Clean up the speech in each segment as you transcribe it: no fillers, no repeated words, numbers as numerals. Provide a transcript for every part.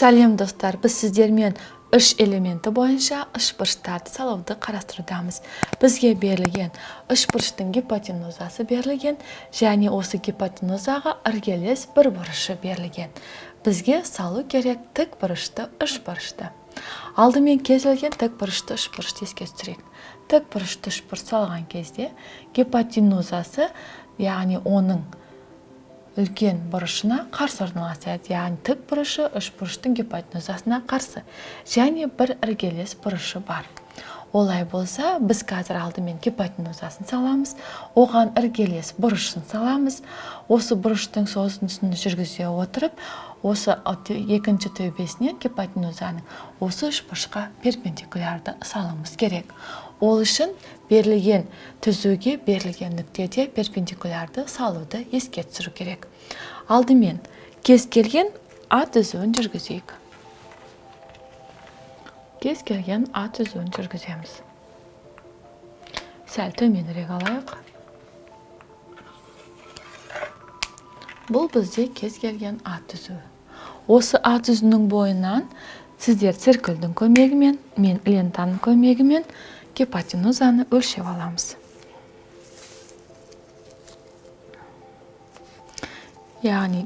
Сәлем, достар! Біз сіздермен үш элементі бойынша үшбұрыштарды салуды қарастырудамыз. Бізге берілген үшбұрыштың гипотенузасы берілген және осы гипотенузаға іргелес бір бұрышы берілген. Бізге салу керек тік бұрышты үшбұрышты. Алдымен кез келген тік бұрышты үшбұрышты еске түсірейік. Тік бұрышты үшбұрыш салған кезде гипотенузасы, яғни оның үлкен бұрышына қарсы орналасады, яғни тік бұрышы үшбұрыштың гипотенузасына қарсы және бір іргелес бұрышы бар. Олай болса, біз қазір алдымен гипотенузасын саламыз, оған іргелес бұрышын саламыз. Осы бұрыштың созындысын жүргізе отырып, осы екінші төбесінен гипотенузаның осы үшбұрышқа перпендикулярды салуымыз керек. Ол үшін берілген түзуге берілген нүктеде перпендикулярды салуды еске түсіру керек. Алдымен кез келген А түзуін жүргізейік. Кез келген А түзуін жүргіземіз. Сәл төменірек алайық. Бұл бізде кез келген А түзуі. Осы А түзуінің бойынан сіздер циркульдің көмегімен, мен лентаның көмегімен гипотенузаны өлшеп аламыз. Яғни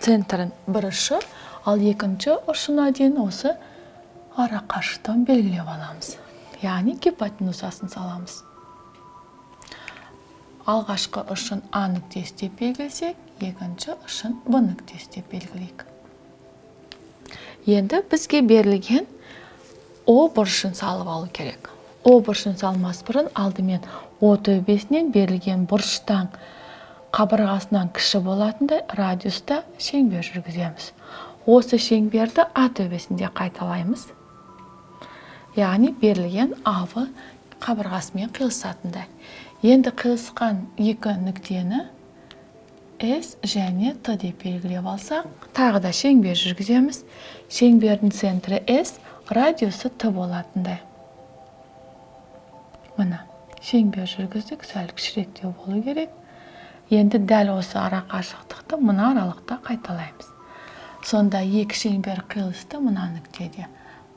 центрін бір ұшы, ал екінші ұшына дейін осы ара қашықтығын белгілеп аламыз. Яғни гипотенузасын саламыз. Алғашқы ұшын А нүктесі деп белгілесек, екінші ұшын Б нүктесі деп белгілейік. Енді бізге берілген О бұрышын салып алу керек. О бұрышын салмас бұрын алдымен О төбесінен берілген бұрыштан қабырғасынан кіші болатындай радиуста шеңбер жүргіземіз. Осы шеңберді А төбесінде қайталаймыз. Яғни берілген АВ қабырғасымен қиылысатындай. Енді қиылысқан екі нүктені С және Т деп белгілеп алсақ, тағы да шеңбер жүргіземіз. Шеңбердің центрі С, радиусы Т болатындай. Міне, шеңбер жүргіздік, сәл кішіректеу болу керек. Енді дәл осы ара қашықтықты мына аралықта қайталаймыз. Сонда екі шеңбер қиылысты мына нүктеде.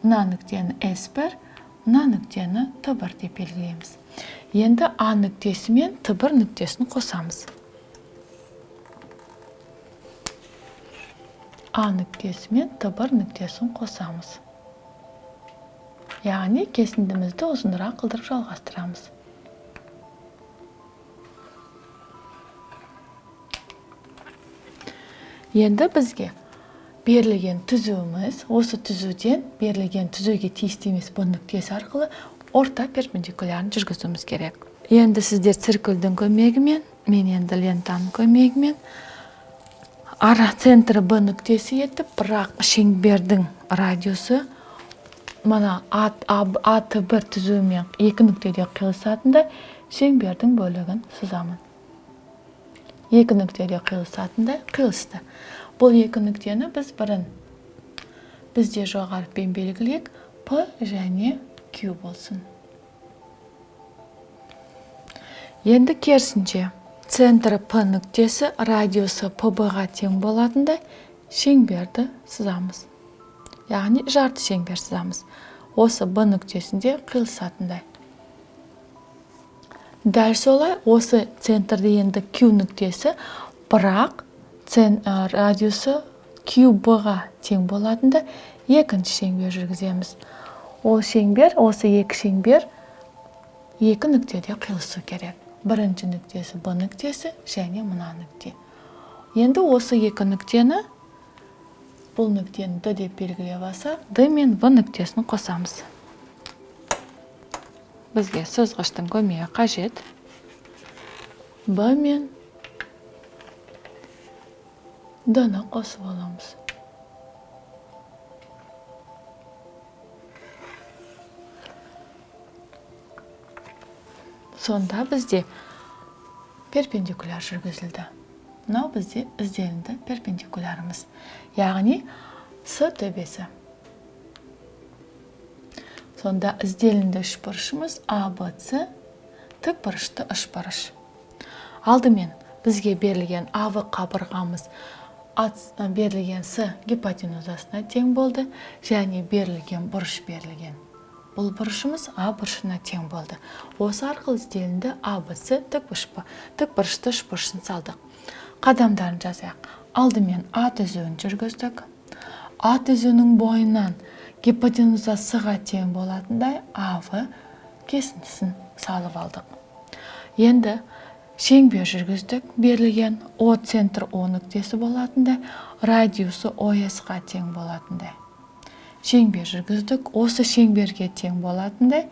Мына нүктені С1, мына нүктені Т1 деп белгілейміз. Енді А нүктесі мен Т1 нүктесін қосамыз. А нүктесі мен Т1 нүктесін қосамыз. Яғни кесіндімізді ұзынырақ қылдырып жалғастырамыз. Енді бізге берілген түзуіміз, осы түзуден берілген түзуге тиісті емес Б нүктесі арқылы орта перпендикулярын жүргізуіміз керек. Енді сіздер циркульдің көмегімен, мен енді лентаның көмегімен ара центрі Б нүктесі етіп, бірақ шеңбердің радиусы мына А, А, А, Т бір түзуімен екі нүктеде қиылысатындай шеңбердің бөлігін сызамын. Екі нүктеде қиылысатындай қиылысты. Бұл екі нүктені біз бірін бізде жоқ әріппен белгілейік, П және Q болсын. Енді керісінше, центрі П нүктесі радиусы П Б-ға тең болатындай шеңберді сызамыз. Яғни жарты шеңбер сызамыз. Осы Б нүктесінде қиылысатындай. Дәл солай осы центрде енді Q нүктесі, бірақ радиусы Q Б-ға тең болатындай екінші шеңбер жүргіземіз. Ол шеңбер, осы екі шеңбер екі нүктеде қиылысу керек. Бірінші нүктесі Б нүктесі және мына нүкте. Енді осы екі нүктені, бұл нүктені Д деп белгілеп алсақ, Д мен В нүктесін қосамыз. Бізге сызғыштың көмегі қажет. Б мен Д-ны қосып аламыз. Сонда бізде перпендикуляр жүргізілді. Мынау бізде ізделінді перпендикулярымыз. Яғни С төбесі. Сонда ізделінді үшбұрышымыз А, Б, С тік бұрышты үшбұрыш. Алдымен бізге берілген АВ қабырғамыз Берілген С гипотенузасына тең болды және берілген бұрыш берілген. Бұл бұрышымыз А бұрышына тең болды. Осы арқылы ізделінді АБС тікбұрышты үшбұрышын салдық. Қадамдарын жазайық. Алдымен А түзуін жүргіздік. А түзуінің бойынан гипотенуза С-ға тең болатындай АВ кесіндісін салып алдық. Енді шеңбер жүргіздік. Берілген О центр О нүктесі болатындай, радиусы ОС-ға тең болатындай. Шеңбер жүргіздік. Осы шеңберге тең болатындай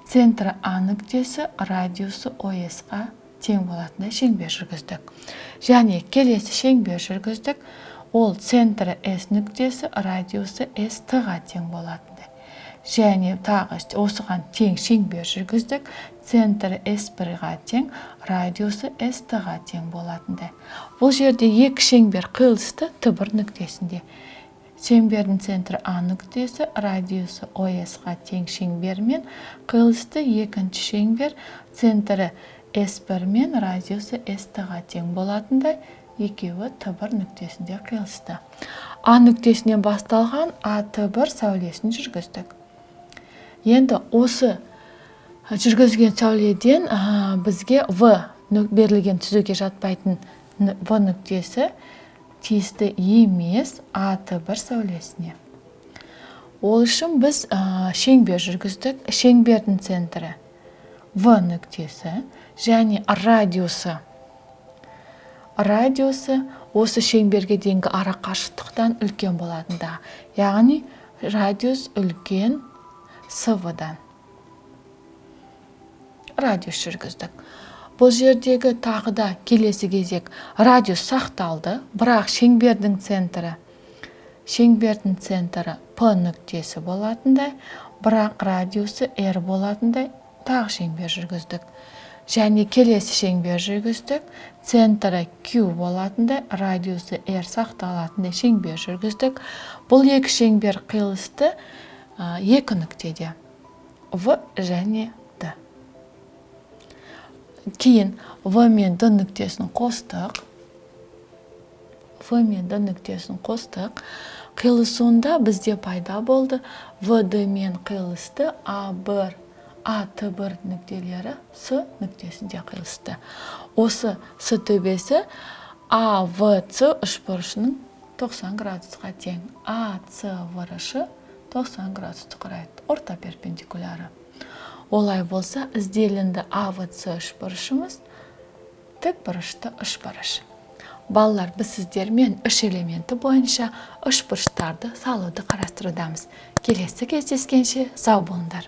центрі А нүктесі, радиусы ОС-ға тең болатындай шеңбер жүргіздік. Және келесі шеңбер жүргіздік. Ол центрі С нүктесі, радиусы СТ-ға тең болатындай. Және тағы осыған тең шеңбер жүргіздік. Центрі С1-ға тең, радиусы СТ-ға тең болатындай. Бұл жерде екі шеңбер қиылысты Т1 нүктесінде. Шеңбердің центрі А нүктесі, радиусы ОС-ға тең шеңбермен қиылысты. Екінші шеңбер центрі С1 мен радиусы СТ-ға тең болатындай, екеуі Т1 нүктесінде қиылысты. А нүктесінен басталған АТ1 сәулесін жүргіздік. Енді осы жүргізген сәуледен бізге В берілген түзуге жатпайтын В нүктесі тиісті емес АТ1 сәулесіне. Ол үшін біз шеңбер жүргіздік. Шеңбердің центрі В нүктесі және радиусы. Радиусы осы шеңберге дейінгі ара қашықтықтан үлкен болатында. Яғни радиус үлкен СВ-дан. Радиус жүргіздік. Бұл жердегі тағы да келесі кезек радиус сақталды, бірақ шеңбердің центрі П нүктесі болатындай, бірақ радиусы R болатындай тағы шеңбер жүргіздік. Және келесі шеңбер жүргіздік, центрі Q болатындай, радиусы R сақталатындай шеңбер жүргіздік. Бұл екі шеңбер қиылысты екі нүктеде, В және Д. Кейін В мен Д нүктесін қостық. В мен Д нүктесін қостық. Қиылысуында бізде пайда болды ВД мен қиылысты А1, АТ1 нүктелері С нүктесінде қиылысты. Осы С төбесі АВЦ үшбұрышының 90 градусқа тең. АЦ 90 градусты құрайды, орта перпендикуляры. Олай болса, ізделінді АВЦ үшбұрышымыз тікбұрышты үшбұрыш. Балалар, біз сіздермен үш элементі бойынша үшбұрыштарды салуды қарастырудамыз. Келесі кездескенше сау болыңдар.